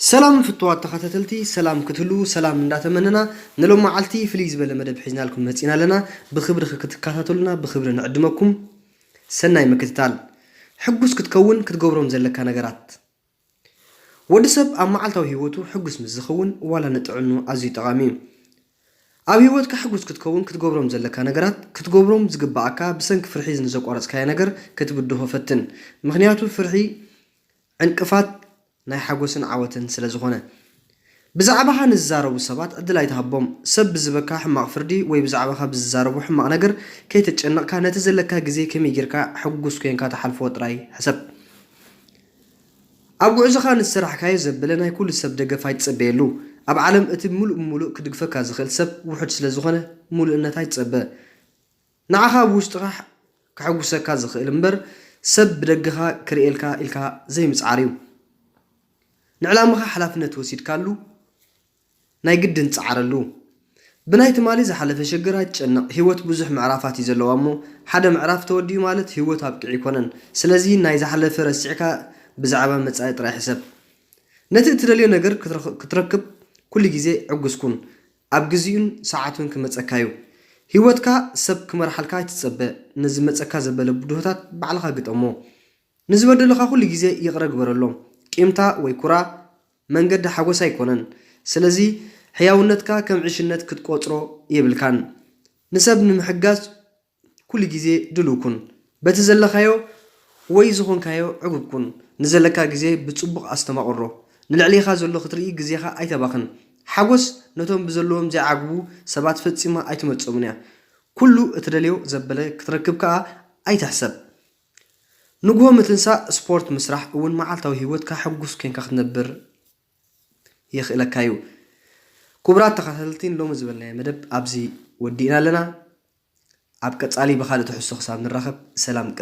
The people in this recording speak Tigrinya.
ሰላም ፍትዋት ተኸታተልቲ፣ ሰላም ክትህሉ ሰላም እንዳተመነና፣ ንሎም መዓልቲ ፍልይ ዝበለ መደብ ሒዝናልኩም መጺና ኣለና። ብኽብሪ ክትከታተሉና ብኽብሪ ንዕድመኩም። ሰናይ ምክትታል። ሕጉስ ክትከውን ክትገብሮም ዘለካ ነገራት። ወዲ ሰብ ኣብ መዓልታዊ ህይወቱ ሕጉስ ምስ ዝኸውን ዋላ ንጥዕኑ ኣዝዩ ጠቓሚ እዩ። ኣብ ህይወትካ ሕጉስ ክትከውን ክትገብሮም ዘለካ ነገራት፣ ክትገብሮም ዝግባኣካ ብሰንኪ ፍርሒ ንዘቋረጽካዮ ነገር ክትብድሆ ፈትን። ምኽንያቱ ፍርሒ ዕንቅፋት ናይ ሓጎስን ዓወትን ስለ ዝኾነ። ብዛዕባኻ ንዝዛረቡ ሰባት ዕድል ኣይትሃቦም። ሰብ ብዝበካ ሕማቕ ፍርዲ ወይ ብዛዕባኻ ብዝዛረቡ ሕማቕ ነገር ከይተጨነቕካ ነቲ ዘለካ ግዜ ከመይ ጌርካ ሕጉስ ኮንካ ትሓልፎ ጥራይ ሕሰብ። ኣብ ጉዕዞኻ ንዝሰራሕካዮ ዘበለ ናይ ኩሉ ሰብ ደገፍ ኣይትጸበየሉ። ኣብ ዓለም እቲ ምሉእ ብምሉእ ክድግፈካ ዝኽእል ሰብ ውሑድ ስለ ዝኾነ ምሉእነት ኣይትጸበ። ንዓኻ ብውሽጥኻ ከሐጉሰካ ዝኽእል እምበር ሰብ ብደገኻ ክርእየልካ ኢልካ ዘይምጽዓር እዩ። ንዕላማኻ ሓላፍነት ወሲድካሉ ናይ ግድን ጽዓረሉ። ብናይ ትማሊ ዝሓለፈ ሽግር ኣይትጨነቕ። ህይወት ብዙሕ ምዕራፋት እዩ ዘለዋ እሞ ሓደ ምዕራፍ ተወዲኡ ማለት ህይወት ኣብቂዑ ኣይኮነን። ስለዚ ናይ ዝሓለፈ ረሲዕካ ብዛዕባ መጻኢ ጥራይ ሕሰብ። ነቲ እትደልዮ ነገር ክትረኽ- ክትረክብ ኩሉ ግዜ ዕጉስ ኩን። ኣብ ግዜኡን ሰዓቱን ክመጸካ እዩ። ህይወትካ ሰብ ክመርሓልካ ኣይትጸበ። ንዝመጸካ ዘበለ ብድሆታት ባዕልኻ ግጠሞ። ንዝበደሉኻ ኩሉ ግዜ ይቕረ ግበረሎም። ቂምታ ወይ ኩራ መንገዲ ሓጎስ ኣይኮነን። ስለዚ ሕያውነትካ ከም ዕሽነት ክትቆጽሮ የብልካን። ንሰብ ንምሕጋዝ ኩሉ ግዜ ድሉው ኩን። በቲ ዘለካዮ ወይ ዝኾንካዮ ዕጉብ ኩን። ንዘለካ ግዜ ብጽቡቕ ኣስተማቕሮ። ንልዕሌኻ ዘሎ ክትርኢ ግዜኻ ኣይተባኽን። ሓጎስ ነቶም ብዘለዎም ዘይዓግቡ ሰባት ፈጺማ ኣይትመጽኦምን እያ። ኩሉ እትደልዮ ዘበለ ክትረክብ ከኣ ኣይትሕሰብ። ንግሆ ምትንሳእ፣ ስፖርት ምስራሕ እውን መዓልታዊ ህይወትካ ሕጉስ ኮንካ ክትነብር የኽእለካ እዩ። ክቡራት ተኸታተልቲ፣ ሎሚ ዝበልናዮ መደብ ኣብዚ ወዲእና ኣለና። ኣብ ቀጻሊ ብኻልእ ትሕዝቶ ክሳብ ንራኸብ ሰላም ቅነ።